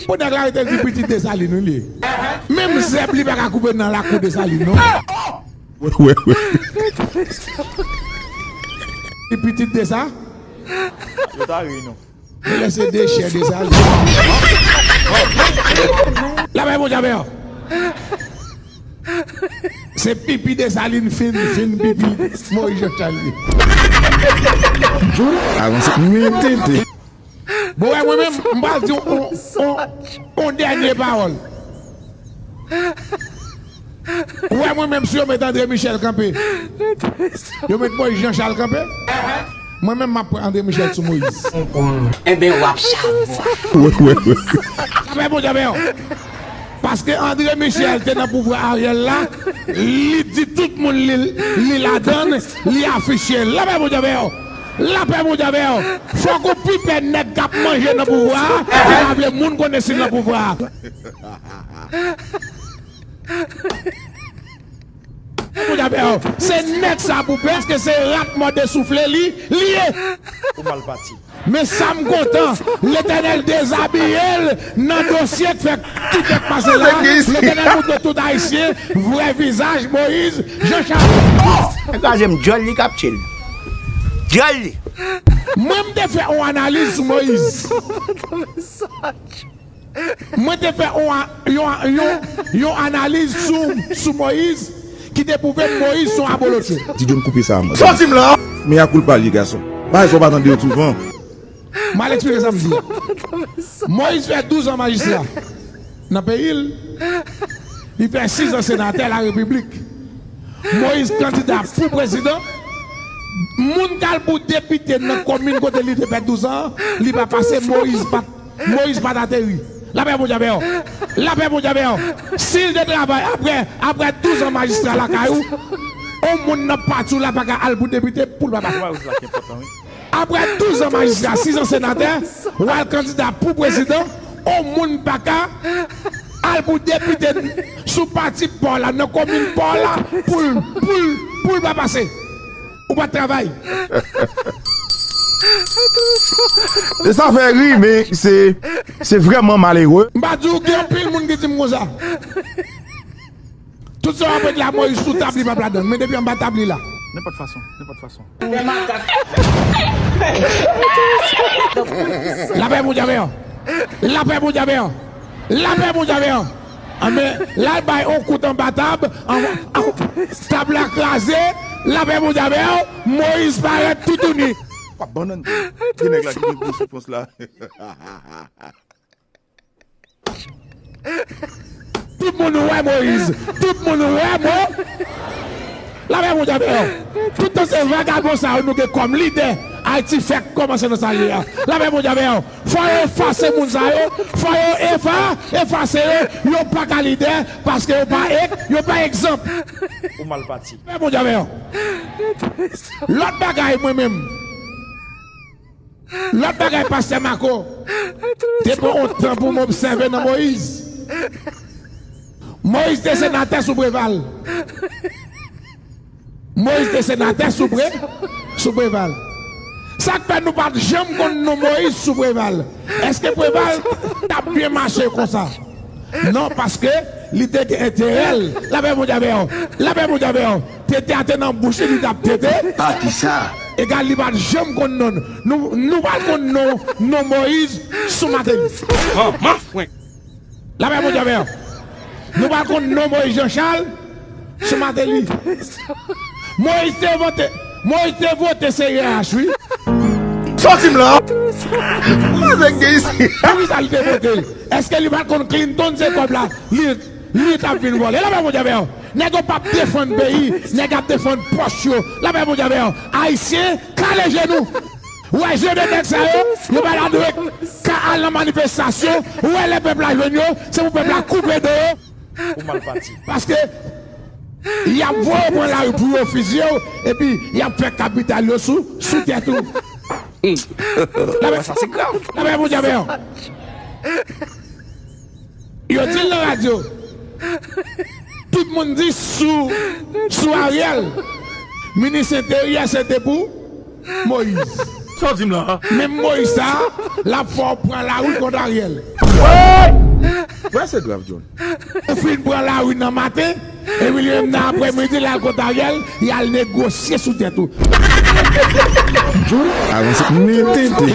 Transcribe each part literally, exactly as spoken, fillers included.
Bon, nèg la rete di pitit Desalin, wi, li ye. Menm zèb li pa ka koupe nan lakou Desalin, non. Wè, wè, wè. Li pitit de sa? Yo ta ri, non. Li lese dechè Desalin. Lapè Bondye avè w. Se pipi Desalin fin, fin pipi Moyiz Jan Chal li. Avanse. Mete. Bon, wè, mwen menm, m pral di yon, yon, yon, yon dènye pawòl. Ou wè, mwen menm, si yo met André Michel kanpe, yo met Moyiz Jan Chal kanpe, mwen menm, m ap pran André Michel sou Moyiz. Enben, w ap chavwa. Wè, wè, wè. Lapè Bondye avè w. Paske André Michel te nan pouvwa Ariel la, li di tout moun li, li ladann, li afiche. Lapè Bondye avè w. Lapè Bondye avè w. Fòk ou pi pè nèg k ap manje nan pouvwa a, ki pa vle moun konnen si l nan pouvwa a. Lapè Bondye avè w. Se nèg sa pou pè, paske se rat mòde soufle li, li ye. Ou mal pati. Men sa m kontan, Letènèl dezabiye l nan dosye k fèk, ki fèk pase la. Letènèl moutre tout Ayisyen vrè vizaj Moyiz Jan Chal. Nèg kraze m, djòl li k ap tchil. Djòl li. Mwen, m te fè yon analiz sou Moyiz. Mwen te fè yon, yon, yon, yon analiz sou, sou Moyiz ki te pwouve Moyiz se yon abolotcho. Ti John koupe sa, mwen. Sòti m la! Mea culpa li, gason. Bagay sa w pa tande yo souvan. M al eksplike sa m di a. Moyiz fè douz an majistra nan peyi l. Li fè sis an senatè larepiblik. Moyiz kandida pou prezidan. Moun k al pou depite nan komin kote li te fè douz an, li pa pase, Moyiz pa t Moyiz pa t ateri. Lapè Bondye avè w. Lapè Bondye avè w. Si l te travay apre, apre douz an majistra lakay ou, yon moun nan pati w la pa ka al pou depite pou l pa pase. Apre douz an majistra, sis an senatè, w al kandida pou prezidan, yon moun pa ka al pou depite sou pati pa w la, nan komin pa w la, pou l, pou l, pou l pa pase. Ou pa t travay. E sa fè ri, men se, se vrèman malere. M pa di w, gen anpil moun ki di m konsa. Tout sa w ap regle a Moyiz sou tab li p ap ladann, men depi anba tab li la. Nenpòt fason, nenpòt fason. Lapè Bondye avè w. Lapè Bondye avè w. Lapè Bondye avè w. Anben, l al bay yon kout anba tab, an, an, tab la kraze, lapè Bondye avè w, Moyiz parèt toutouni. W ap bannann tou. Gen nèg la ki gen gwo soufrans la. Tout moun wè Moyiz. Tout moun wè Mo. Lapè Bondye avè w. Tout se vagabon sa yo nou gen kòm lidè. Ayiti fèk kòmanse nan sa l ye a. Lapè Bondye avè w. Fò yo efase moun sa yo. Fò yo efa, efase yo. Yo pa ka lidè paske yo pa ek, yo pa egzanp. Ou mal pati. Lapè Bondye avè w. Lòt bagay mwen menm. Lòt bagay, pastè Marco, te pran yon tan pou m obsève nan Moyiz. Moyiz te senatè sou Preval. Moyiz te senatè sou Pre, sou Preval. Sa k fè nou pa t janm konn non Moyiz sou Preval? Èske Preval t ap byen mache konsa? Non, paske li te gen enterè l. Lapè Bondye avè w. Lapè Bondye avè w. Tete a te nan bouch li, li t ap tete. Ah, kisa? Egal, li pa t janm konn non. Nou, nou pa t konn non, non Moyiz sou Mateli. Manman fwen. Lapè Bondye avè w. Nou pa t konn non Moyiz Jan Chal sou Mateli. Moyiz te vote, Moyiz te vote C R H, wi. Sòti m la. Mwen nèg gen isi. Poukisa li te vote? Èske li pa t konn Clinton se kòb la? Li, li t ap vin vòlè. Lapè Bondye avè w. Nèg yo p ap defann peyi, nèg ap defann pòch yo. Lapè Bondye avè w. Ayisyen, kale je nou. Ou wè jan de nèg sa yo, yo pa ta dwe ka al nan manifestasyon. Ou wè lè pèp la jwenn yo, se pou pèp la koupe do yo. Ou mal pati. Paske y ap voye w pran lari pou yo fiziye w, epi y ap fè kapital yo sou, sou tèt ou. Lapè, sa se grav. Lapè Bondye avè w. Yo di l nan radyo. Tout moun di sou, sou Ariel, minis enteryè se te pou Moyiz. Sa w di m la? Menm Moyiz sa, l ap fè w pran lari kont Ariel. Wè se grav, John. Ou fin pran lari nan maten, epi li menm nan aprèmidi, l al kot Ariel, y al negosye sou tèt ou. John, avanse. Men tenten.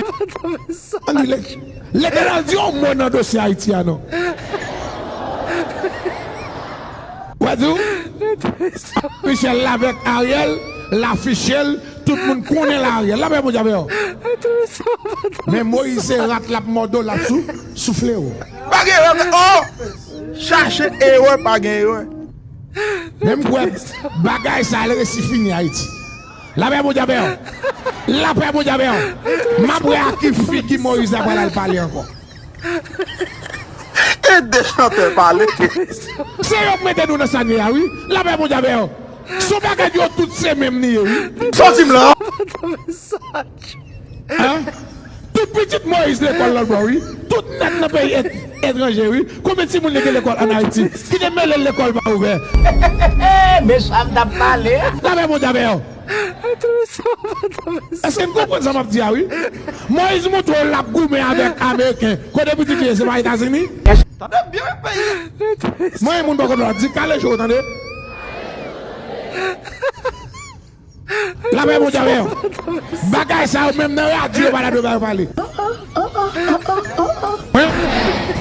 Ann wi, Letènèl di yon mo nan dosye Ayiti a non. Wè di w? Michel la avèk Ariel, l afiche l, tout moun konnen l Ariel. Lapè Bondye avè w. Men Moyiz se rat l ap mòde w, l ap sou, soufle w. Pa gen erè, oh! Chache erè, pa gen erè. Men m kwè bagay sa a resi fini Ayiti. Lapè Bondye avè w. Lapè Bondye avè w. M ap wè a ki figi Moyiz la pral al pale ankò. E de chantè pale. Se yo k mete nou nan sa n ye a wi. Lapè Bondye avè w. Se yon bagay yo tout se menm li ye wi. Sòti m la. Hein? Tout pitit Moyiz lekòl lòt bò wi. Tout nèt nan peyi et- etranje wi. Konbyen timoun li gen lekòl ann Ayiti? Ki te mele l lekòl pa ouvè? Mesye m t ap pale. Lapè Bondye avè w. Èske n konprann sa m ap di a wi? Moyiz montre w l ap goumen avèk Ameriken. Kote pitit li ye, se pa Etazini? Tande byen wi peyi. Mwen, moun poko lò di kale je w tande. Lapè Bondye avè w. Bagay sa yo menm nan radyo yo pa ta dwe ba yo pale. Hein?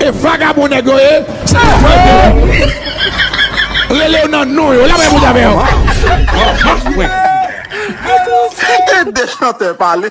E vagabon nèg yo ye, se yo fwete yo. Rele yo nan non yo. Lapè Bondye avè w. E de chantè pale.